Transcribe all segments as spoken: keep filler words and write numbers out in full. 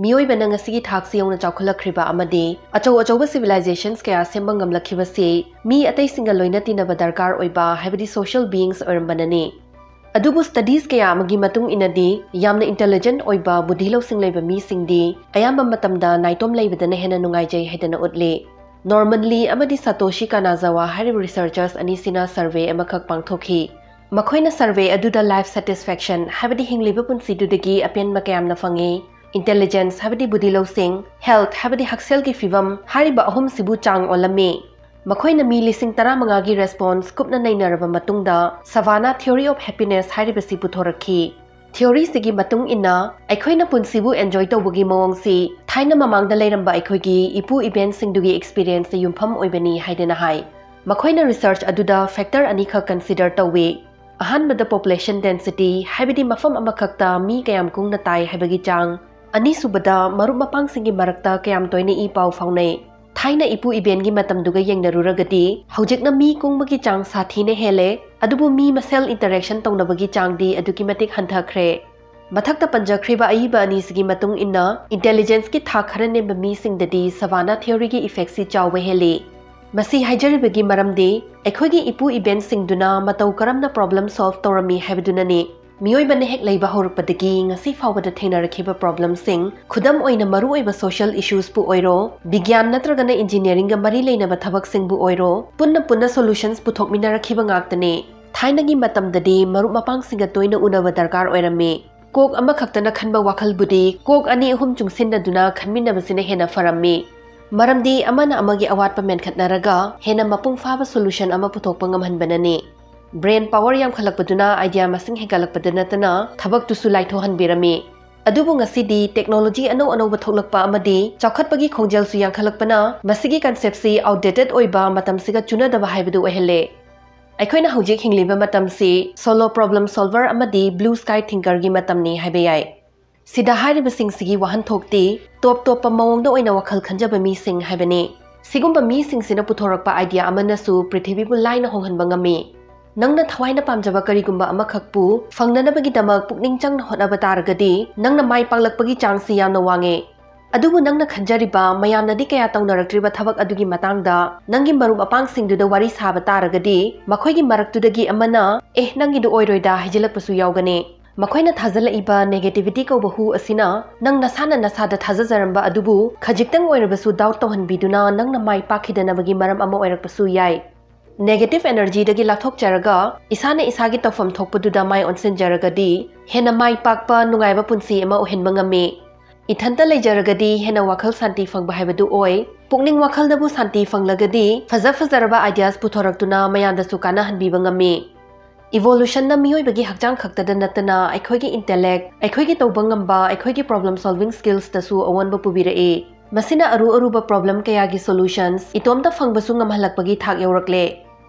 ꯃꯤꯑꯣꯏꯕꯅ ꯉꯁꯤꯒꯤ ꯊꯥꯛꯁꯤ ꯌꯧꯅ ꯆꯥꯎꯈꯠꯂꯛꯈ꯭ꯔꯤꯕ ꯑꯃꯗꯤ ꯑꯆꯧ ꯑꯆꯧꯕ civilizations ꯀꯌꯥ ꯁꯦꯝꯕ ꯉꯝꯂꯛꯈꯤꯕꯁꯤ ꯃꯤ ꯑꯇꯩꯁꯤꯡꯒ ꯂꯣꯏꯅ ꯇꯤꯟꯅꯕ ꯗꯔꯀꯥꯔ ꯑꯣꯏꯕ, ꯍꯥꯏꯕꯗꯤ social beings ꯑꯣꯏꯔꯝꯕꯅꯅꯤ꯫ ꯑꯗꯨꯕꯨ studies ꯀꯌꯥ ꯑꯃꯒꯤ ꯃꯇꯨꯡ ꯏꯟꯅꯗꯤ ꯌꯥꯝꯅ intelligent ꯑꯣꯏꯕ, ꯕꯨꯙꯤ ꯂꯧꯁꯤꯡ ꯂꯩꯕ ꯃꯤꯁꯤꯡꯗꯤ ꯑꯌꯥꯝꯕ ꯃꯇꯝꯗ ꯅꯥꯏꯇꯣꯝ ꯂꯩꯕꯗꯅ ꯍꯦꯟꯅ ꯅꯨꯡꯉꯥꯏꯖꯩ ꯍꯥꯏꯗꯅ ꯎꯠꯂꯤ꯫ Norman Li ꯑꯃꯗꯤ Satoshi Kanazawa ꯍꯥꯏꯔꯤꯕ researchers ꯑꯅꯤꯁꯤꯅ survey ꯑꯃꯈꯛ ꯄꯥꯡꯊꯣꯛꯈꯤ꯫ ꯃꯈꯣꯏꯅ survey ꯑꯗꯨꯗ life satisfaction, ꯍꯥꯏꯕꯗꯤ ꯍꯤꯡꯂꯤꯕ ꯄꯨꯟꯁꯤꯗꯨꯗꯒꯤ ꯑꯄꯦꯟꯕ ꯀꯌꯥꯝꯅ ꯐꯪꯏ, intelligence, ꯍꯥꯏꯕꯗꯤ ꯕꯨꯙꯤ ꯂꯧꯁꯤꯡ, health, ꯍꯥꯏꯕꯗꯤ ꯍꯛꯁꯦꯜꯒꯤ ꯐꯤꯕꯝ, ꯍꯥꯏꯔꯤꯕ ꯑꯍꯨꯝꯁꯤꯕꯨ ꯆꯥꯡ ꯑꯣꯜꯂꯝꯃꯤ꯫ ꯃꯈꯣꯏꯅ ꯃꯤ ꯂꯤꯁꯤꯡ ꯇꯔꯥꯃꯉꯥꯒꯤ response ꯀꯨꯞꯅ ꯅꯩꯅꯔꯕ ꯃꯇꯨꯡꯗ Savannah Theory of Happiness ꯍꯥꯏꯔꯤꯕꯁꯤ ꯄꯨꯊꯣꯔꯛꯈꯤ꯫ Theoryꯁꯤꯒꯤ ꯃꯇꯨꯡ ꯏꯟꯅ, ꯑꯩꯈꯣꯏꯅ ꯄꯨꯟꯁꯤꯕꯨ enjoy ꯇꯧꯕꯒꯤ ꯃꯑꯣꯡꯁꯤ ꯊꯥꯏꯅ ꯃꯃꯥꯡꯗ ꯂꯩꯔꯝꯕ ꯑꯩꯈꯣꯏꯒꯤ ꯏꯄꯨ ꯏꯕꯦꯟꯁꯤꯡꯗꯨꯒꯤ experienceꯇ ꯌꯨꯝꯐꯝ ꯑꯣꯏꯕꯅꯤ ꯍꯥꯏꯗꯅ ꯍꯥꯏ꯫ ꯃꯈꯣꯏꯅ research ꯑꯗꯨꯗ factor ꯑꯅꯤꯈꯛ consider ꯇꯧꯏ꯫ ꯑꯍꯥꯟꯕꯗ population density, ꯍꯥꯏꯕꯗꯤ ꯃꯐꯝ ꯑꯃꯈꯛꯇ ꯃꯤ ꯀꯌꯥꯝ ꯀꯨꯡꯅ ꯇꯥꯏ ꯍꯥꯏꯕꯒꯤ ꯆꯥꯡ꯫ ꯑꯅꯤꯁꯨꯕꯗ, ꯃꯔꯨꯞ ꯃꯄꯥꯡꯁꯤꯡꯒꯤ ꯃꯔꯛꯇ ꯀꯌꯥꯝ ꯇꯣꯏꯅ ꯏ ꯄꯥꯎ ꯐꯥꯎꯅꯩ꯫ ꯊꯥꯏꯅ ꯏꯄꯨ ꯏꯕꯦꯟꯒꯤ ꯃꯇꯝꯗꯨꯒ ꯌꯦꯡꯅꯔꯨꯔꯒꯗꯤ ꯍꯧꯖꯤꯛꯅ ꯃꯤ ꯀꯨꯡꯕꯒꯤ ꯆꯥꯡ ꯁꯥꯊꯤꯅ ꯍꯦꯜꯂꯦ, ꯑꯗꯨꯕꯨ ꯃꯤ ꯃꯁꯦꯜ interaction ꯇꯧꯅꯕꯒꯤ ꯆꯥꯡꯗꯤ ꯑꯗꯨꯛꯀꯤ ꯃꯇꯤꯛ ꯍꯟꯊꯈ꯭ꯔꯦ꯫ ꯃꯊꯛꯇ ꯄꯟꯖꯈ꯭ꯔꯤꯕ ꯑꯏꯕ ꯑꯅꯤꯁꯤꯒꯤ ꯃꯇꯨꯡ ꯏꯟꯅ, intelligenceꯀꯤ ꯊꯥꯛ ꯈꯔ ꯅꯦꯝꯕ ꯃꯤꯁꯤꯡꯗꯗꯤ Savannah Theoryꯒꯤ effectꯁꯤ ꯆꯥꯎꯕ ꯍꯦꯜꯂꯤ꯫ ꯃꯁꯤ ꯍꯥꯏꯖꯔꯤꯕꯒꯤ ꯃꯔꯝꯗꯤ ꯑꯩꯈꯣꯏꯒꯤ ꯏꯄꯨ ꯏꯕꯦꯟꯁꯤꯡꯗꯨꯅ ꯃꯇꯧ ꯀꯔꯝꯅ problem solve ꯇꯧꯔꯝꯃꯤ ꯍꯥꯏꯕꯗꯨꯅꯅꯤ꯫ ꯃꯤꯑꯣꯏꯕꯅ ꯍꯦꯛ ꯂꯩꯕ ꯍꯧꯔꯛꯄꯗꯒꯤ ꯉꯁꯤ ꯐꯥꯎꯕꯗ ꯊꯦꯡꯅꯔꯛꯈꯤꯕ problemꯁꯤꯡ, ꯈꯨꯗꯝ ꯑꯣꯏꯅ ꯃꯔꯨꯑꯣꯏꯕ social issuesꯄꯨ ꯑꯣꯏꯔꯣ, ꯕꯤꯒ꯭ꯌꯥꯟ ꯅꯠꯇ꯭ꯔꯒꯅ engineeringꯒ ꯃꯔꯤ ꯂꯩꯅꯕ ꯊꯕꯛꯁꯤꯡꯕꯨ ꯑꯣꯏꯔꯣ, ꯄꯨꯟꯅ ꯄꯨꯟꯅ solutions ꯄꯨꯊꯣꯛꯃꯤꯟꯅꯔꯛꯈꯤꯕ ꯉꯥꯛꯇꯅꯤ꯫ ꯊꯥꯏꯅꯒꯤ ꯃꯇꯝꯗꯗꯤ ꯃꯔꯨꯞ ꯃꯄꯥꯡꯁꯤꯡꯒ ꯇꯣꯏꯅ ꯎꯅꯕ ꯗꯔꯀꯥꯔ ꯑꯣꯏꯔꯝꯃꯤ꯫ ꯀꯣꯛ ꯑꯃꯈꯛꯇꯅ ꯈꯟꯕ ꯋꯥꯈꯜꯕꯨꯗꯤ ꯀꯣꯛ ꯑꯅꯤ ꯑꯍꯨꯝ ꯆꯨꯡꯁꯤꯟꯅꯗꯨꯅ ꯈꯟꯃꯤꯟꯅꯕꯁꯤꯅ ꯍꯦꯟꯅ ꯐꯔꯝꯃꯤ꯫ ꯃꯔꯝꯗꯤ ꯑꯃꯅ ꯑꯃꯒꯤ ꯑꯋꯥꯠꯄ ꯃꯦꯟꯈꯠꯅꯔꯒ ꯍꯦꯟꯅ ꯃꯄꯨꯡ ꯐꯥꯕ solution ꯑꯃ ꯄꯨꯊꯣꯛꯄ ꯉꯝꯍꯟꯕꯅꯅꯤ꯫ Brain power ꯌꯥꯝꯈꯠꯂꯛꯄꯗꯨꯅ idea ꯃꯁꯤꯡ ꯍꯦꯟꯒꯠꯂꯛꯄꯗ ꯅꯠꯇꯅ ꯊꯕꯛꯇꯨꯁꯨ ꯂꯥꯏꯊꯣꯛꯍꯟꯕꯤꯔꯝꯃꯤ꯫ ꯑꯗꯨꯕꯨ ꯉꯁꯤꯗꯤ technology ꯑꯅꯧ ꯑꯅꯧꯕ ꯊꯣꯛꯂꯛꯄ ꯑꯃꯗꯤ ꯆꯥꯎꯈꯠꯄꯒꯤ ꯈꯣꯡꯖꯦꯜꯁꯨ ꯌꯥꯡꯈꯠꯂꯛꯄꯅ ꯃꯁꯤꯒꯤ conceptꯁꯤ outdated ꯑꯣꯏꯕ, ꯃꯇꯝꯁꯤꯒ ꯆꯨꯅꯗꯕ ꯍꯥꯏꯕꯗꯨ ꯑꯣꯏꯍꯜꯂꯦ꯫ ꯑꯩꯈꯣꯏꯅ ꯍꯧꯖꯤꯛ ꯍꯤꯡꯂꯤꯕ ꯃꯇꯝꯁꯤ solo problem solver ꯑꯃꯗꯤ blue sky thinkerꯒꯤ ꯃꯇꯝꯅꯤ ꯍꯥꯏꯕ ꯌꯥꯏ꯫ ꯁꯤꯗ ꯍꯥꯏꯔꯤꯕꯁꯤꯡꯁꯤꯒꯤ ꯋꯥꯍꯟꯊꯣꯛꯇꯤ ꯇꯣꯞ ꯇꯣꯞꯄ ꯃꯑꯣꯡꯗ ꯑꯣꯏꯅ ꯋꯥꯈꯜ ꯈꯟꯖꯕ ꯃꯤꯁꯤꯡ ꯍꯥꯏꯕꯅꯤ꯫ ꯁꯤꯒꯨꯝꯕ ꯃꯤꯁꯤꯡꯁꯤꯅ ꯄꯨꯊꯣꯔꯛꯄ idea ꯑꯃꯅꯁꯨ ꯄ꯭ꯔꯤꯊꯤꯕꯤꯕꯨ ꯂꯥꯏꯅ ꯍꯣꯡꯍꯟꯕ ꯉꯝꯃꯤ꯫ ꯅꯪꯅ ꯊꯋꯥꯏꯅ ꯄꯥꯝꯖꯕ ꯀꯔꯤꯒꯨꯝꯕ ꯑꯃꯈꯛꯄꯨ ꯐꯪꯅꯅꯕꯒꯤꯗꯃꯛ ꯄꯨꯛꯅꯤꯡ ꯆꯪꯅ ꯍꯣꯠꯅꯕ ꯇꯥꯔꯒꯗꯤ, ꯅꯪꯅ ꯃꯥꯏ ꯄꯥꯛꯂꯛꯄꯒꯤ ꯆꯥꯡꯁꯤ ꯌꯥꯝꯅ ꯋꯥꯡꯉꯦ꯫ ꯑꯗꯨꯕꯨ ꯅꯪꯅ ꯈꯟꯖꯔꯤꯕ, ꯃꯌꯥꯝꯅꯗꯤ ꯀꯌꯥ ꯇꯧꯅꯔꯛꯇ꯭ꯔꯤꯕ ꯊꯕꯛ ꯑꯗꯨꯒꯤ ꯃꯇꯥꯡꯗ ꯅꯪꯒꯤ ꯃꯔꯨꯞ ꯃꯄꯥꯡꯁꯤꯡꯗꯨꯗ ꯋꯥꯔꯤ ꯁꯥꯕ ꯇꯥꯔꯒꯗꯤ, ꯃꯈꯣꯏꯒꯤ ꯃꯔꯛꯇꯨꯗꯒꯤ ꯑꯃꯅ, "ꯑꯦ, ꯅꯪꯒꯤꯗꯨ ꯑꯣꯏꯔꯣꯏꯗ" ꯍꯥꯏꯖꯤꯜꯂꯛꯄꯁꯨ ꯌꯥꯎꯒꯅꯤ꯫ ꯃꯈꯣꯏꯅ ꯊꯥꯖꯤꯜꯂꯛꯏꯕ negativity ꯀꯧꯕ ꯍꯨ ꯑꯁꯤꯅ ꯅꯪ ꯅꯁꯥꯅ ꯅꯁꯥꯗ ꯊꯥꯖꯖꯔꯝꯕ ꯑꯗꯨꯕꯨ ꯈꯖꯤꯛꯇꯪ ꯑꯣꯏꯔꯕꯁꯨ doubt ꯇꯧꯍꯟꯕꯤꯗꯨꯅ ꯅꯪꯅ ꯃꯥꯏ ꯄꯥꯛꯈꯤꯗꯅꯕꯒꯤ ꯃꯔꯝ ꯑꯃ ꯑꯣꯏꯔꯛꯄꯁꯨ ꯌꯥꯏ꯫ Negative energyꯗꯒꯤ ꯂꯥꯞꯊꯣꯛꯆꯔꯒ ꯏꯁꯥꯅ ꯏꯁꯥꯒꯤ ꯇꯧꯐꯝ ꯊꯣꯛꯄꯗꯨꯗ ꯃꯥꯏ ꯑꯣꯟꯁꯤꯟꯖꯔꯒꯗꯤ ꯍꯦꯟꯅ ꯃꯥꯏ ꯄꯥꯛꯄ, ꯅꯨꯡꯉꯥꯏꯕ ꯄꯨꯟꯁꯤ ꯑꯃ ꯑꯣꯏꯍꯟꯕ ꯉꯝꯃꯤ꯫ ꯏꯊꯟꯇ ꯂꯩꯖꯔꯒꯗꯤ ꯍꯦꯟꯅ ꯋꯥꯈꯜ ꯁꯥꯟꯇꯤ ꯐꯪꯕ ꯍꯥꯏꯕꯗꯨ ꯑꯣꯏ꯫ ꯄꯨꯛꯅꯤꯡ ꯋꯥꯈꯜꯗꯕꯨ ꯁꯥꯟꯇꯤ ꯐꯪꯂꯒꯗꯤ ꯐꯖ ꯐꯖꯔꯕ ideas ꯄꯨꯊꯣꯔꯛꯇꯨꯅ ꯃꯌꯥꯝꯗꯁꯨ ꯀꯥꯟꯅꯍꯟꯕꯤꯕ ꯉꯝꯃꯤ꯫ Evolutionꯅ ꯃꯤꯑꯣꯏꯕꯒꯤ ꯍꯛꯆꯥꯡ ꯈꯛꯇꯗ ꯅꯠꯇꯅ ꯑꯩꯈꯣꯏꯒꯤ intellect, ꯑꯩꯈꯣꯏꯒꯤ ꯇꯧꯕ ꯉꯝꯕ, ꯑꯩꯈꯣꯏꯒꯤ problem solving skillsꯇꯁꯨ ꯑꯑꯣꯟꯕ ꯄꯨꯕꯤꯔꯛꯏ꯫ ꯃꯁꯤꯅ ꯑꯔꯨ ꯑꯔꯨꯕ problem ꯀꯌꯥꯒꯤ solutions ꯏꯇꯣꯝꯇ ꯐꯪꯕꯁꯨ ꯉꯝꯍꯜꯂꯛꯄꯒꯤ ꯊꯥꯛ ꯌꯧꯔꯛꯂꯦ꯫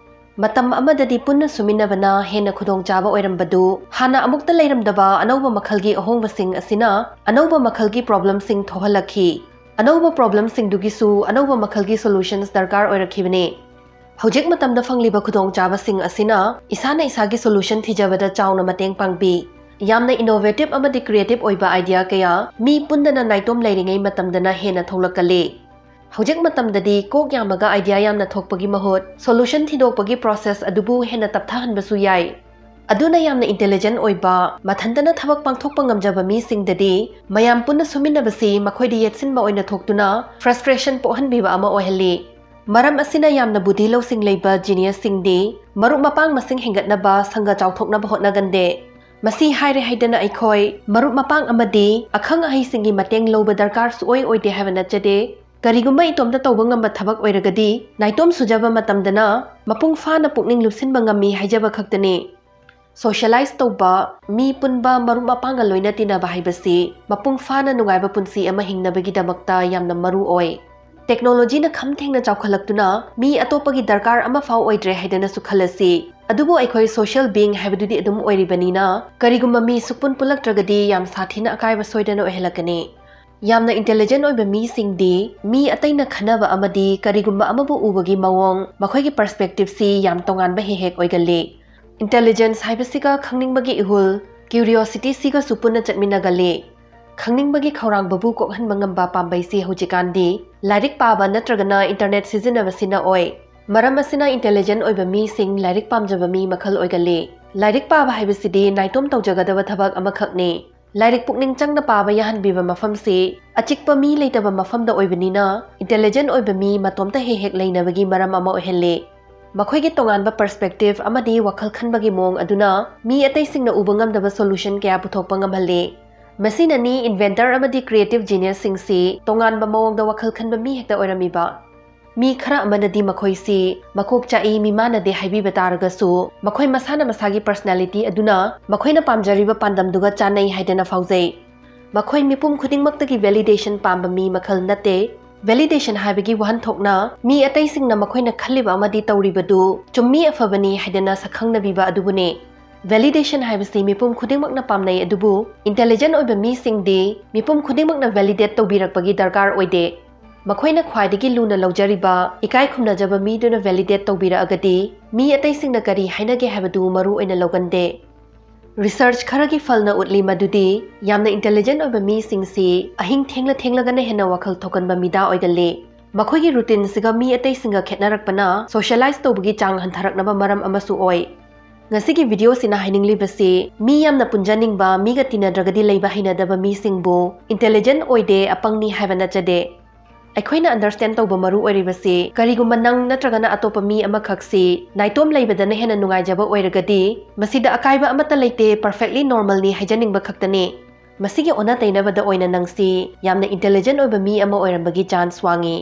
ꯃꯇꯝ ꯑꯃꯗꯗꯤ ꯄꯨꯟꯅ ꯁꯨꯃꯤꯟꯅꯕꯅ ꯍꯦꯟꯅ ꯈꯨꯗꯣꯡꯆꯥꯕ ꯑꯣꯏꯔꯝꯕꯗꯨ, ꯍꯥꯟꯅ ꯑꯃꯨꯛꯇ ꯂꯩꯔꯝꯗꯕ ꯑꯅꯧꯕ ꯃꯈꯜꯒꯤ ꯑꯍꯣꯡꯕꯁꯤꯡ ꯑꯁꯤꯅ ꯑꯅꯧꯕ ꯃꯈꯜꯒꯤ problemꯁꯤꯡ ꯊꯣꯛꯍꯜꯂꯛꯈꯤ꯫ ꯑꯅꯧꯕ problemꯁꯤꯡꯗꯨꯒꯤꯁꯨ ꯑꯅꯧꯕ ꯃꯈꯜꯒꯤ solutions ꯗꯔꯀꯥꯔ ꯑꯣꯏꯔꯛꯈꯤꯕꯅꯤ꯫ ꯍꯧꯖꯤꯛ ꯃꯇꯝꯗ ꯐꯪꯂꯤꯕ ꯈꯨꯗꯣꯡꯆꯥꯕꯁꯤꯡ ꯑꯁꯤꯅ ꯏꯁꯥꯅ ꯏꯁꯥꯒꯤ solution ꯊꯤꯖꯕꯗ ꯆꯥꯎꯅ ꯃꯇꯦꯡ ꯄꯥꯡꯕꯤ꯫ ꯌꯥꯝꯅ innovative ꯑꯃꯗꯤ creative ꯑꯣꯏꯕ idea ꯀꯌꯥ ꯃꯤ ꯄꯨꯟꯗꯅ ꯅꯥꯏꯇꯣꯝ ꯂꯩꯔꯤꯉꯩ ꯃꯇꯝꯗꯅ ꯍꯦꯟꯅ ꯊꯣꯛꯂꯛꯀꯜꯂꯤ꯫ ꯍꯧꯖꯤꯛ ꯃꯇꯝꯗꯗꯤ ꯀꯣꯛ ꯌꯥꯝꯃꯒ idea ꯌꯥꯝꯅ ꯊꯣꯛꯄꯒꯤ ꯃꯍꯨꯠ, solution ꯊꯤꯗꯣꯛꯄꯒꯤ process ꯑꯗꯨꯕꯨ ꯍꯦꯟꯅ ꯇꯞꯊꯍꯟꯕꯁꯨ ꯌꯥꯏ꯫ ꯑꯗꯨꯅ ꯌꯥꯝꯅ intelligent ꯑꯣꯏꯕ, ꯃꯊꯟꯇꯅ ꯊꯕꯛ ꯄꯥꯡꯊꯣꯛꯄ ꯉꯝꯖꯕ ꯃꯤꯁꯤꯡꯗꯗꯤ ꯃꯌꯥꯝ ꯄꯨꯟꯅ ꯁꯨꯃꯤꯟꯅꯕꯁꯤ ꯃꯈꯣꯏꯗ ꯌꯦꯠꯁꯤꯟꯕ ꯑꯣꯏꯅ ꯊꯣꯛꯇꯨꯅ frustration ꯄꯣꯛꯍꯟꯕꯤꯕ ꯑꯃ ꯑꯣꯏꯍꯜꯂꯤ꯫ ꯃꯔꯝ ꯑꯁꯤꯅ ꯌꯥꯝꯅ ꯕꯨꯙꯤ ꯂꯧꯁꯤꯡ ꯂꯩꯕ geniusꯁꯤꯡꯗꯤ ꯃꯔꯨꯞ ꯃꯄꯥꯡ ꯃꯁꯤꯡ ꯍꯦꯟꯒꯠꯅꯕ ꯁꯪꯒ ꯆꯥꯎꯊꯣꯛꯅꯕ ꯍꯣꯠꯅꯒꯟꯗꯦ꯫ ꯃꯁꯤ ꯍꯥꯏꯔꯦ ꯍꯥꯏꯗꯅ ꯑꯩꯈꯣꯏ ꯃꯔꯨꯞ ꯃꯄꯥꯡ ꯑꯃꯗꯤ ꯑꯈꯪ ꯑꯍꯩꯁꯤꯡꯒꯤ ꯃꯇꯦꯡ ꯂꯧꯕ ꯗꯔꯀꯥꯔ ꯁꯨꯑꯣꯏ ꯑꯣꯏꯗꯦ ꯍꯥꯏꯕ ꯅꯠꯆꯗꯦ꯫ ꯀꯔꯤꯒꯨꯝꯕ ꯏꯇꯣꯝꯇ ꯇꯧꯕ ꯉꯝꯕ ꯊꯕꯛ ꯑꯣꯏꯔꯒꯗꯤ ꯅꯥꯏꯇꯣꯝ ꯁꯨꯖꯕ ꯃꯇꯝꯗꯅ ꯃꯄꯨꯡ ꯐꯥꯅ ꯄꯨꯛꯅꯤꯡ ꯂꯨꯞꯁꯤꯟꯕ ꯉꯝꯃꯤ ꯍꯥꯏꯖꯕ ꯈꯛꯇꯅꯤ꯫ Socialize ꯇꯧꯕ, ꯃꯤ ꯄꯨꯟꯕ, ꯃꯔꯨꯞ ꯃꯄꯥꯡꯒ ꯂꯣꯏꯅ ꯇꯤꯟꯅꯕ ꯍꯥꯏꯕꯁꯤ ꯃꯄꯨꯡ ꯐꯥꯅ ꯅꯨꯡꯉꯥꯏꯕ ꯄꯨꯟꯁꯤ ꯑꯃ ꯍꯤꯡꯅꯕꯒꯤꯗꯃꯛꯇ ꯌꯥꯝꯅ ꯃꯔꯨ ꯑꯣꯏ꯫ Technologyꯅ ꯈꯝ ꯊꯦꯡꯅ ꯆꯥꯎꯈꯠꯂꯛꯇꯨꯅ ꯃꯤ ꯑꯇꯣꯞꯄꯒꯤ ꯗꯔꯀꯥꯔ ꯑꯃꯐꯥꯎ ꯑꯣꯏꯗ꯭ꯔꯦ ꯍꯥꯏꯗꯅꯁꯨ ꯈꯜꯂꯁꯤ꯫ ꯑꯗꯨꯕꯨ ꯑꯩꯈꯣꯏ social being ꯍꯥꯏꯕꯗꯨꯗꯤ ꯑꯗꯨꯝ ꯑꯣꯏꯔꯤꯕꯅꯤꯅ, ꯀꯔꯤꯒꯨꯝꯕ ꯃꯤ ꯁꯨꯛꯄꯨꯟ ꯄꯨꯜꯂꯛꯇ꯭ꯔꯒꯗꯤ ꯌꯥꯝ ꯁꯥꯊꯤꯅ ꯑꯀꯥꯏꯕ ꯁꯣꯏꯗꯅ ꯑꯣꯏꯍꯜꯂꯛꯀꯅꯤ꯫ ꯌꯥꯝꯅ intelligent ꯑꯣꯏꯕ ꯃꯤꯁꯤꯡꯗꯤ ꯃꯤ ꯑꯇꯩꯅ ꯈꯟꯅꯕ ꯑꯃꯗꯤ ꯀꯔꯤꯒꯨꯝꯕ ꯑꯃꯕꯨ ꯎꯕꯒꯤ ꯃꯑꯣꯡ, ꯃꯈꯣꯏꯒꯤ perspectiveꯁꯤ ꯌꯥꯝ ꯇꯣꯉꯥꯟꯕ ꯍꯦꯛ ꯍꯦꯛ ꯑꯣꯏꯒꯜꯂꯤ꯫ Intelligence ꯍꯥꯏꯕꯁꯤꯒ ꯈꯪꯅꯤꯡꯕꯒꯤ ꯏꯍꯨꯜ, curiosityꯁꯤꯒꯁꯨ ꯄꯨꯟꯅ ꯆꯠꯃꯤꯟꯅꯒꯜꯂꯤ꯫ ꯈꯪꯅꯤꯡꯕꯒꯤ ꯈꯧꯔꯥꯡꯕꯕꯨ ꯀꯣꯛꯍꯟꯕ ꯉꯝꯕ ꯄꯥꯝꯕꯩꯁꯤ ꯍꯧꯖꯤꯛꯀꯥꯟꯗꯤ ꯂꯥꯏꯔꯤꯛ ꯄꯥꯕ ꯅꯠꯇ꯭ꯔꯒꯅ internet ꯁꯤꯖꯤꯟꯅꯕꯁꯤꯅ ꯑꯣꯏ꯫ ꯃꯔꯝ ꯑꯁꯤꯅ intelligent ꯑꯣꯏꯕ ꯃꯤꯁꯤꯡ ꯂꯥꯏꯔꯤꯛ ꯄꯥꯝꯖꯕ ꯃꯤ ꯃꯈꯜ ꯑꯣꯏꯒꯜꯂꯤ꯫ ꯂꯥꯏꯔꯤꯛ ꯄꯥꯕ ꯍꯥꯏꯕꯁꯤꯗꯤ ꯅꯥꯏꯇꯣꯝ ꯇꯧꯖꯒꯗꯕ ꯊꯕꯛ ꯑꯃꯈꯛꯅꯤ꯫ ꯂꯥꯏꯔꯤꯛ ꯄꯨꯛꯅꯤꯡ ꯆꯪꯅ ꯄꯥꯕ ꯌꯥꯍꯟꯕꯤꯕ ꯃꯐꯝꯁꯤ ꯑꯆꯤꯛꯄ ꯃꯤ ꯂꯩꯇꯕ ꯃꯐꯝꯗ ꯑꯣꯏꯕꯅꯤꯅ, intelligent ꯑꯣꯏꯕ ꯃꯤ ꯃꯇꯣꯝꯇ ꯍꯦꯛ ꯍꯦꯛ ꯂꯩꯅꯕꯒꯤ ꯃꯔꯝ ꯑꯃ ꯑꯣꯏꯍꯜꯂꯤ꯫ ꯃꯈꯣꯏꯒꯤ ꯇꯣꯉꯥꯟꯕ perspective ꯑꯃꯗꯤ ꯋꯥꯈꯜ ꯈꯟꯕꯒꯤ ꯃꯑꯣꯡ ꯑꯗꯨꯅ ꯃꯤ ꯑꯇꯩꯁꯤꯡꯅ ꯎꯕ ꯉꯝꯗꯕ solution ꯀꯌꯥ ꯄꯨꯊꯣꯛꯄ ꯉꯝꯍꯜꯂꯤ꯫ ꯃꯁꯤꯅꯅꯤ inventor ꯑꯃꯗꯤ creative geniusꯁꯤꯡꯁꯤ ꯇꯣꯉꯥꯟꯕ ꯃꯑꯣꯡꯗ ꯋꯥꯈꯜ ꯈꯟꯕ ꯃꯤ ꯍꯦꯛꯇ ꯑꯣꯏꯔꯝꯃꯤꯕ꯫ ꯃꯤ ꯈꯔ ꯑꯃꯅꯗꯤ ꯃꯈꯣꯏꯁꯤ ꯃꯀꯣꯛ ꯆꯥꯛꯏ, ꯃꯤꯃꯥꯟꯅꯗꯦ ꯍꯥꯏꯕꯤꯕ ꯇꯥꯔꯒꯁꯨ, ꯃꯈꯣꯏ ꯃꯁꯥꯅ ꯃꯁꯥꯒꯤ personality ꯑꯗꯨꯅ ꯃꯈꯣꯏꯅ ꯄꯥꯝꯖꯔꯤꯕ ꯄꯥꯟꯗꯝꯗꯨꯒ ꯆꯥꯟꯅꯩ ꯍꯥꯏꯗꯅ ꯐꯥꯎꯖꯩ꯫ ꯃꯈꯣꯏ ꯃꯤꯄꯨꯝ ꯈꯨꯗꯤꯡꯃꯛꯇꯒꯤ validation ꯄꯥꯝꯕ ꯃꯤ ꯃꯈꯜ ꯅꯠꯇꯦ꯫ Validation ꯍꯥꯏꯕꯒꯤ ꯋꯥꯍꯟꯊꯣꯛꯅ ꯃꯤ ꯑꯇꯩꯁꯤꯡꯅ ꯃꯈꯣꯏꯅ ꯈꯜꯂꯤꯕ ꯑꯃꯗꯤ ꯇꯧꯔꯤꯕꯗꯨ ꯆꯨꯝꯃꯤ, ꯑꯐꯕꯅꯤ ꯍꯥꯏꯗꯅ ꯁꯛꯈꯪꯅꯕꯤꯕ ꯑꯗꯨꯕꯨꯅꯤ꯫ Validation ꯍꯥꯏꯕꯁꯤ ꯃꯤꯄꯨꯝ ꯈꯨꯗꯤꯡꯃꯛꯅ ꯄꯥꯝꯅꯩ, ꯑꯗꯨꯕꯨ intelligent ꯑꯣꯏꯕ ꯃꯤꯁꯤꯡꯗꯤ ꯃꯤꯄꯨꯝ ꯈꯨꯗꯤꯡꯃꯛꯅ validate ꯇꯧꯕꯤꯔꯛꯄꯒꯤ ꯗꯔꯀꯥꯔ ꯑꯣꯏꯗꯦ꯫ ꯃꯈꯣꯏꯅ ꯈ꯭ꯋꯥꯏꯗꯒꯤ ꯂꯨꯅ ꯂꯧꯖꯔꯤꯕ, ꯏꯀꯥꯏ ꯈꯨꯝꯅꯖꯕ ꯃꯤꯗꯨꯅ validate ꯇꯧꯕꯤꯔꯛꯑꯒꯗꯤ, ꯃꯤ ꯑꯇꯩꯁꯤꯡꯅ ꯀꯔꯤ ꯍꯥꯏꯅꯒꯦ ꯍꯥꯏꯕꯗꯨ ꯃꯔꯨ ꯑꯣꯏꯅ ꯂꯧꯒꯟꯗꯦ꯫ Research ꯈꯔꯒꯤ ꯐꯜꯅ ꯎꯠꯂꯤ ꯃꯗꯨꯗꯤ ꯌꯥꯝꯅ intelligent ꯑꯣꯏꯕ ꯃꯤꯁꯤꯡꯁꯤ ꯑꯍꯤꯡ ꯊꯦꯡꯂ ꯊꯦꯡꯂꯒꯅ ꯍꯦꯟꯅ ꯋꯥꯈꯜ ꯊꯣꯛꯀꯟꯕ ꯃꯤꯗꯥ ꯑꯣꯏꯒꯜꯂꯤ꯫ ꯃꯈꯣꯏꯒꯤ routineꯁꯤꯒ ꯃꯤ ꯑꯇꯩꯁꯤꯡꯒ ꯈꯦꯠꯅꯔꯛꯄꯅ socialize ꯇꯧꯕꯒꯤ ꯆꯥꯡ ꯍꯟꯊꯔꯛꯅꯕ ꯃꯔꯝ ꯑꯃꯁꯨ ꯑꯣꯏ꯫ ꯉꯁꯤꯒꯤ videoꯁꯤꯅ ꯍꯥꯏꯅꯤꯡꯂꯤꯕꯁꯤ, ꯃꯤ ꯌꯥꯝꯅ ꯄꯨꯟꯖꯅꯤꯡꯕ, ꯃꯤꯒ ꯇꯤꯟꯅꯗ꯭ꯔꯒꯗꯤ ꯂꯩꯕ ꯍꯩꯅꯗꯕ ꯃꯤꯁꯤꯡꯕꯨ intelligent ꯑꯣꯏꯗꯦ, ꯑꯄꯪꯅꯤ ꯍꯥꯏꯕ ꯅꯠꯆꯗꯦ꯫ ꯑꯩꯈꯣꯏꯅ understand ꯇꯧꯕ ꯃꯔꯨ ꯑꯣꯏꯔꯤꯕꯁꯤ, ꯀꯔꯤꯒꯨꯝꯕ ꯅꯪ ꯅꯠꯇ꯭ꯔꯒꯅ ꯑꯇꯣꯞꯄ ꯃꯤ ꯑꯃꯈꯛꯁꯤ ꯅꯥꯏꯇꯣꯝ ꯂꯩꯕꯗꯅ ꯍꯦꯟꯅ ꯅꯨꯡꯉꯥꯏꯖꯕ ꯑꯣꯏꯔꯒꯗꯤ, ꯃꯁꯤꯗ ꯑꯀꯥꯏꯕ ꯑꯃꯠꯇ ꯂꯩꯇꯦ, perfectly normalꯅꯤ ꯍꯥꯏꯖꯅꯤꯡꯕ ꯈꯛꯇꯅꯤ꯫ ꯃꯁꯤꯒꯤ ꯑꯣꯟꯅ ꯇꯩꯅꯕꯗ ꯑꯣꯏꯅ ꯅꯪꯁꯤ ꯌꯥꯝꯅ intelligent ꯑꯣꯏꯕ ꯃꯤ ꯑꯃ ꯑꯣꯏꯔꯝꯕꯒꯤ chance ꯋꯥꯡꯉꯤ꯫